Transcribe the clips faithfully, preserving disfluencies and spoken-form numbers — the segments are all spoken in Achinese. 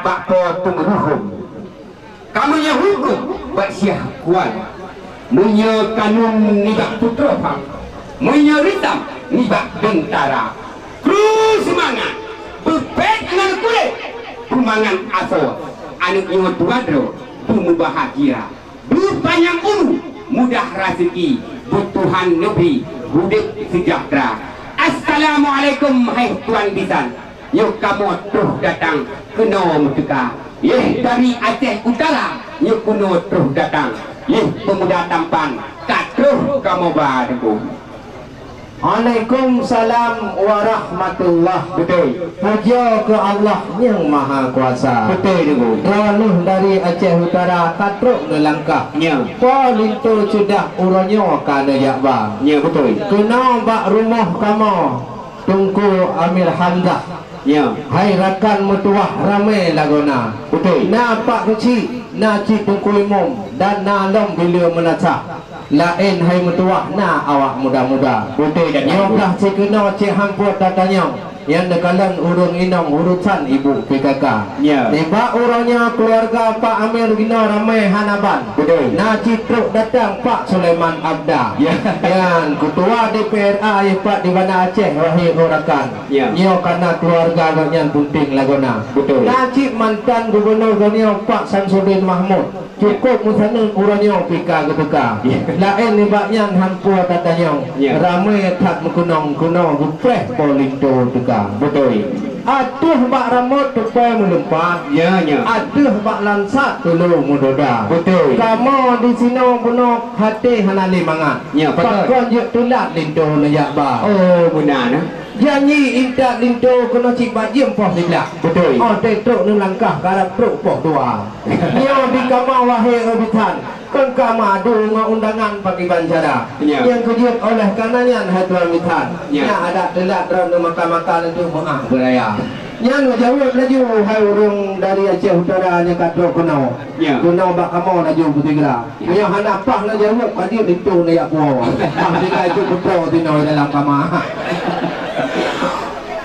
Bak po teungeureuhom, kamoe nyoe huköm bak Syiah Kuala. Meunyoe kanun nibak putroe phang, meunyoe ritam nibak teuntara. Kru seumangat, beupék ngon kulét, peumangat asoe, aneuk nyoe tuha droe, beumubahgia. Beupanyang umu, mudah raseuki, beutuhan neubri udeb seujahteura. Assalamualaikum, hai tuan bisan. Nyoe kamoe troh datang keunoe meuteuka. Yeh dari Aceh Utara, nyoe keunoe troh datang. Yeh peumuda tampan, ka troh kamoe ba deungon. Waalaikumsalam warahmatullah. Beutôi. Pujoe keu Allah nyang Maha Kuasa. Beutôi, Teungku. Droeneuh dari Aceh Utara ka trok neulangkah. Nya. Po linto ceudah uroe nyoe ka neujak ba. Nya, beutôi. Keunoe bak rumoh kamoe, Teungku Amir Hamzah. Ya. Hai rakan meutuwah ramé lagoena. Beutôi. Na Pak Keuchik, na cit Teungku Imum, dan na lom bileue meunasah. Laén hai meutuwah na awak muda-muda. Beutôi, dan nyoe beutôi. Kah sikeunoe cit han peuet tatanyong, nyang neukalon ureuëng inong urusan ibu P K K. Ya. Nibak uroe nyoe keuluwarga Pak Amir ginoe ramé hana ban. Beutôi. Na cit trok datang Pak Sulaiman Abda. Ya. Nyan keutua D P R A yeh pat di Banda Aceh, wahé rakan. Ya. Nyoe kana keuluwarga gobnyan peunteng lagoena. Beutôi. Na cit mantan gubunur geutanyoe Pak Samsudin Mahmud. Ya. Cukup meusaneut uroe nyoe pih ka geuteuka. Ya. Laén nibak nyan han pue tatanyong. Ya. Ramé that meukeunong keunoe geupreh po linto teuka. Beutôi. Ateueh bak ramot tupée meulumpat. Ya, ya. Ateueh bak lansat tulô meudoda. Beutôi. Kamoe disinoe bunoe haté hana lé mangat. Ya, beutôi. Pakon jeuet teulat linto neujak ba. Oh, meunan, eh. Janji intat linto keunoe cit bak jeuem poh siblaih. Beutôi. Oh, teutrok neulangkah karab trok poh dua. Nyoe di kama wahé Ebitan, kon kama adu ngon undangan pakriban cara. Ya. Nyang keujeuet oleh karena nyan hai tuan Bitan. Ya. Nyan adat teulat droe neumaka-maka laju meuah beuraya. Nyan neujaweueb laju hai ureuëng dari Aceh Utara nyang ka trok keunoe. Ya. Keunoe bak kamoe laju beusigra. Ya. Meunyoe hana paih neujaweueb, ka jeuet linto neujak puwoe. Paih tinggai cit putroe sinoe dalam kama.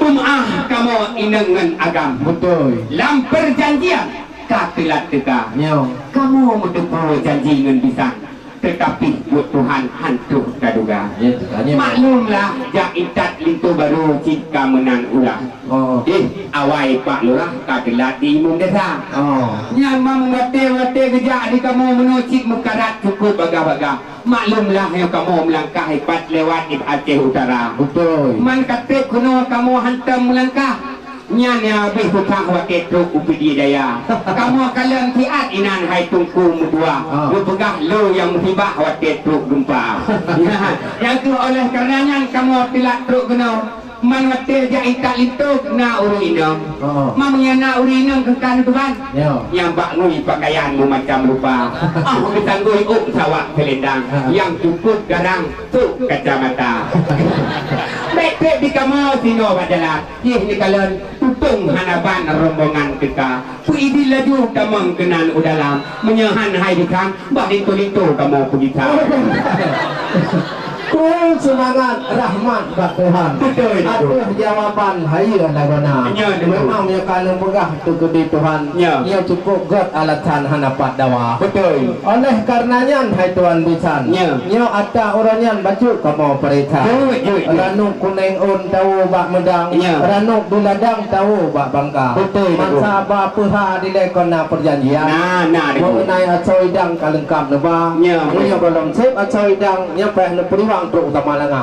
Peumaah kamoe inong ngon agam. Beutôi. Lam peujanjian ka teulat teuka. Nyoe. Kamoe meuteupeue janji ngon bisan, teutapi buet Tuhan han troh taduga. Ya, teuka nyoe. Maklumlah, jak intat linto barô cit ka meunan ulah. Oh. Eh, awai Pak Lurah ka teulat di imum desa. Oh. Nyan ma meuwatée-watée geujak di kamoe meunoe cit meukarat cukup bagah-bagah. Maklumlah, nyoe kamoe meulangkah ipat lewat di Aceh Utara. Beutôi. Man ka treb keunoe kamoe hantom meulangkah. Nyan nyang habéh susah watée trok u Pidie Jaya. Kamoe kalon siat inan hai Teungku meutuwah. Ah. Geupeugah lo nyang musibah watée trok geumpa. Nyan, nyang keuh oleh karena nyan kamoe teulat trok keunoe. Man watée jak intat linto na ureuëng inong. Oh. Man meunyo na ureuëng inong keu ka neuteuban. Ya. Nyang bak ngui pakaian meumacam rupa. Ah, meutanggôi ôk sawak seulendang. Ha. Nyang cukup garang tok kacamata. Bèk treb di kamoe sinoe bak jalan. Yeh neukalon tutong hana ban rombongan teuka. Peuidin laju tamong keunan u dalam. Meunyo han hai dikan, bah linto-linto kamoe peugisa. Kru seumangat rahmat bak Tuhan. Beutôi, beutôi. Ateueh jawaban hayeue lagoena. Ya, beutôi. Memang meunyo ka lôn peugah teukeudi Tuhan, ya, nyoe cukup gét alasan hana pat dawa. Beutôi. Oleh karena nyan, hai tuan bisan, ya, nyoe ata uroe nyan bacut kamoe peuriksa. Jeuet, jeuet, jeuet. Ranub kuneng ôn tawoe bak meudang, ya, ranub di ladang tawoe bak bangka. Beutôi, beutôi. Masa ba peuha dilée kon na peurjanjian. Na, na, beutôi. Mengenai asoe idang ka leungkap neuba. Ya, beutôi. Meunyoe gohlom sép asoe idang, nyan payah neupeuriwang trok u Samalanga.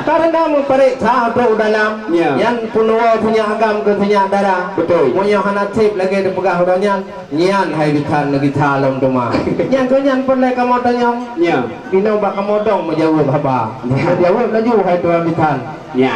Karena meupareksa trok u dalam, ya, nyan peunuwoe sinyak agam keu sinyak dara. Beutôi. Meunyoe hana sép lagée teupeugah uroe nyan, nyan hai bisan neugisa lom teuma. Nyang keu nyan peureulée kamoe tanyong. Ya. Inoe bak kamoe dong meujaweueb haba. Ya. Meujaweueb laju hai tuan bisan. Ya.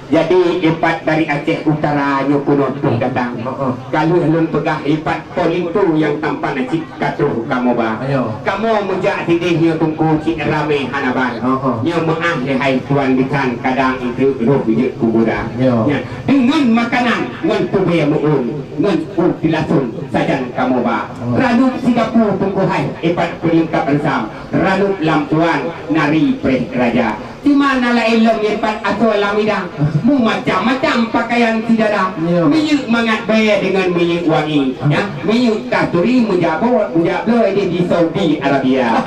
Jadi, ipat dari Aceh Utara nyoe keunoe troh datang. Heeh. Ka lheueh lôn peugah ipat po linto nyang tampan cit ka troh kamoe ba. Ayo. Kamoe meujak sideh nyoe Teungku cit ramé hana ban. Heeh. Nyoe meuáh hai tuan bisan kadang itu roh jeuet kuburan. Yo. Nyan, deungon makanan ngon tubée meu'un ngon u tilasong sajan kamoe ba. Oh. Ranub sigapu Teungku hai ipat peulengkap reusam. Ranub lam tuan nari preh raja. Di mana laén lom nyan pat asoe lam idang. Meumacam-macam pakaian si dada. Ya. Minyeuk mangat bèe deungon minyeuk wangi. Ya, minyeuk kasturi meujabot, meujak bloe di, di Saudi Arabia.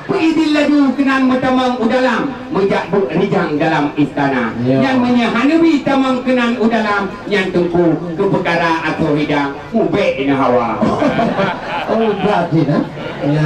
Peuidin laju keunan meutamong u dalam, meujak duek rijang dalam istana. Ya. Nyan meunyoe hana bi tamong keunan u dalam, nyan teungku keu peukara asoe idang. Ubek ina hawa. Oh, ubat jih, eh? Ya.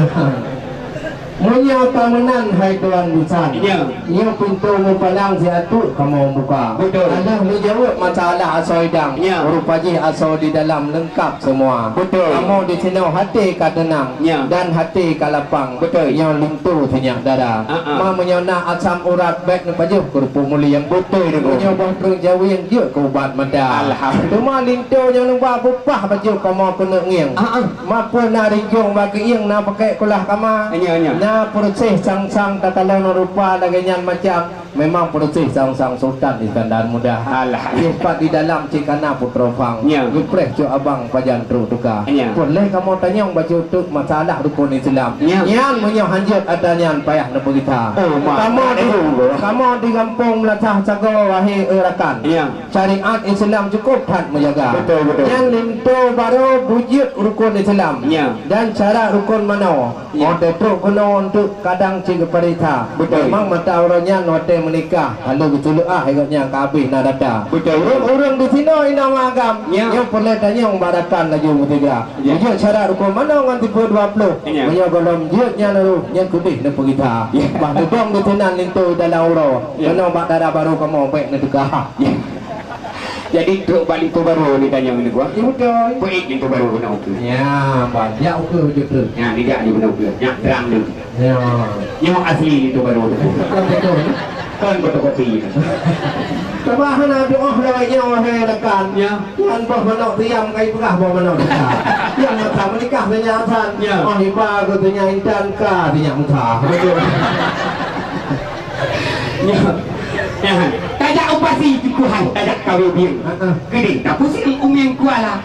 Meunyoe ka meunan, hai Tuan Bisan, ya, nyoe pintoe mupalang siat teuk kamoe buka. Betul. Alah meujaweueb masalah asoe idang. Ya. Rupa jih asoe di dalam leungkap semua. Betul. Kamoe di sinoe até ka teunang, ya, dan até ka lapang. Betul. Nyoe linto sinyak dara. Ha, ha. Ma meunyoe na asam urat, bèk neupajoh keureupuk mulieng. Betul, betul. Meunyoe boh treuk jaweun, jeuet keu ubat mata. Alhamdulillah. Teuma linto nyang neuba beupah bajèe kamoe keuneuk ngieng. Ah, ah. Ma peue na rinjong bak keuieng, na pakèk kulah kama. Nya, nya. Na peureuseh sang-sang takalon rupa lagèe nyan macam. Memang peureuseh sang-sang sultan Iskandar Muda. Alah. Cit pat di dalam cit kana putroe phang. Nya. Geupreh cok abang pajan trok teuka. Nya. Peureulèe kamoe tanyong bacut teuk masalah rukon Islam. Nya. Nyan meunyoe hanjeuet atra nyan payah neupeugita. Oh, ma. Kamoe di, kamoe di gampông Meulasah Sagoe, wahé e rakan. Nya. Syariat Islam cukup that meujaga. Betul, betul. Nyan linto barô beujeuet rukon Islam. Ya. Dan syarat rukon manoe. Ya. Watèe trok keunoe untuk kadang cit geupareksa. Betul. Memang mata uroe nyan watèe meunikah, lalu geuseuleuah gobnyan ka habéh na data. Betul. Ureueng-ureueng di sinoe inong agam, ya, nyoe peureulèe tanyong bak rakan laju meusigra. Ya. Beujeuet syarat rukon manoe ngon tipe dua ploh. Ya. Meunyoe gohlom jeuet nyan rôh, nyan keudeh neupeugita. Ya. Bah neudong di sinan linto dalam uroe. Ya. Keunoe bak dara barô kamoe bèk neuteuka. Ya. Jadi, trok bak linto barô ni tanyong ni, Gua. Ya, beutôi. Peuék linto barô keunoe ukeue. Ya, bah, jak ukeue beujeuet tu. Ya, ni jak di keunoe ukeue. Nyak trang dulu. Ya. Nyoe asli linto barô tu. Betul, betul. Kon fotokopi. Coba hana doa lawai nyoe, wahai rakan. Ya. Nyan boh manok siam kai peugah boh manok. Nyang masa meunikah nyan asan. Ya. Oh, iba geutanyoe intan ka tanyoe muka. Betul. Nyan. Nyan. Tajak u pasi Teungku hai, tajak kawé bieng. Heeh. Keudeh tapusieng umieng kuala.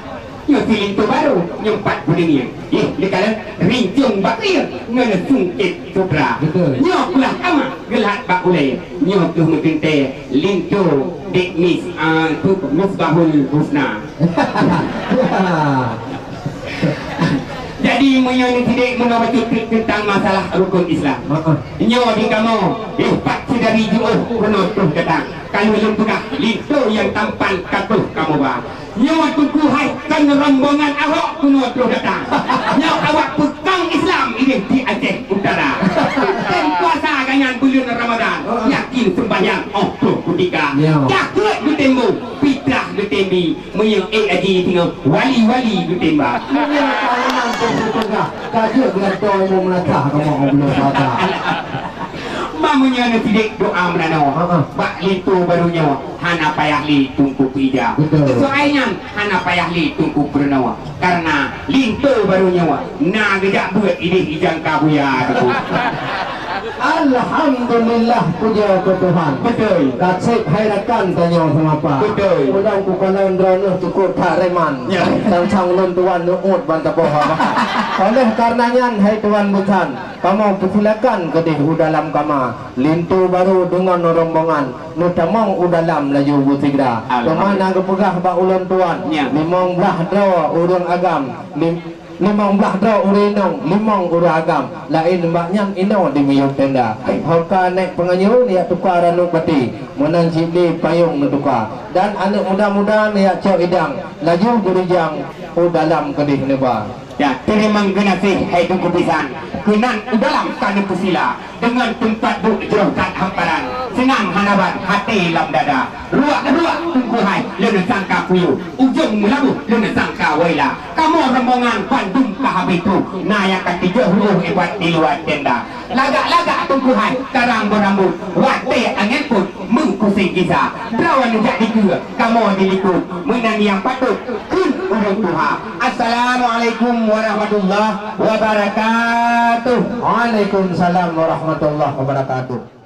Nyoe si linto barô, nyoe pat buleuen. Yeh, neukalon rincong bak ié ngon sungkét sutra. Betul. Nyoe kulah kama geulhat bak ulèe. Nyoe keuh meuteuntèe linto Dek Mis, ah, Misbahul Husna. Jadi, meunyoe neusidék meunoe bacut teuntang masalah rukon Islam. Heeh. Nyoe di kamoe, eh, pat syedara jiôh keunoe troh datang. Ka lheueh lôn peugah, linto nyang tampan ka troh kamoe ba. Nyoe Teungku hai kon rombongan Ahok keunoe troh datang. Nyoe awak peukong Islam idéh di Aceh Utara. Tem puasa gobnyan buleuen Ramadan, yakin seumbahyang 'oh troh kutika. Ya. Jakeuet geutem bu, fitrah geutem bi. Meunyoe ék haji singoh wali-wali geutem ba. Meunyoe ka meunan teungku peugah, ka jeuet geulantoe ilmu meunasah kamoe 'oh buleuen puasa. Ma meunyoe neusidék doa meunanoe, heeh, bak linto barô nyoe hana payah lé Teungku peuija. Betul. Soai nyan hana payah lé Teungku peurunoe, kareuna linto barô nyoe na geujak beuet idéh ijangka buya Teungku. Alhamdulillah, puja keu Tuhan. Beutôi. Ka sép hai rakan tanyoe seumapa. Beutôi. Ulôn kukalon droeneuh cukôp that reman. Ya. Sang-sang ulôn tuan neuôt ban saboh haba. Oleh kareuna nyan, hai Tuan Bisan, kamoe peusilakan keudeh u dalam kama. Linto barô deungon rombongan neutamong u dalam laju beusigra. Alhamdulillah. Teuma na geupeugah bak ulôn tuan, ya, limong blaih droe ureueng agam, lim-, limong blaih droe ureueng inong, limong ureueng agam, laén bak nyan inoe di miyueb tenda. Hai. Ho ka nèk peungayô neujak tuka ranub baté, meunan cit lé payong neutuka. Dan aneuk muda-muda neujak cok idang, laju geurijang u dalam keudeh neuba. Ya, teurimong geunaséh hai Teungku Bisan, keunan u dalam ka neupeusila. Deungon teumpat duek jroh that hamparan, seunang hana ban até lam dada. Ruak-ruak Teungku hai lôn sangka kuyue, ujong meulaboh lôn sangka woyla. Kamoe rombongan bandum ka habéh troh, na nyang ka tijôh reuôh ibat di luwa tenda. Lagak-lagak Teungku hai karang beurambôt, watèe angèn pôt meukuseng gisa. Droeneuh jak dikeue, kamoe dilikôt, meunan nyang patôt kheun ureueng tuha. Assalamualaikum warahmatullahi wabarakatuh. Waalaikumsalam warahmatullahi wabarakatuh.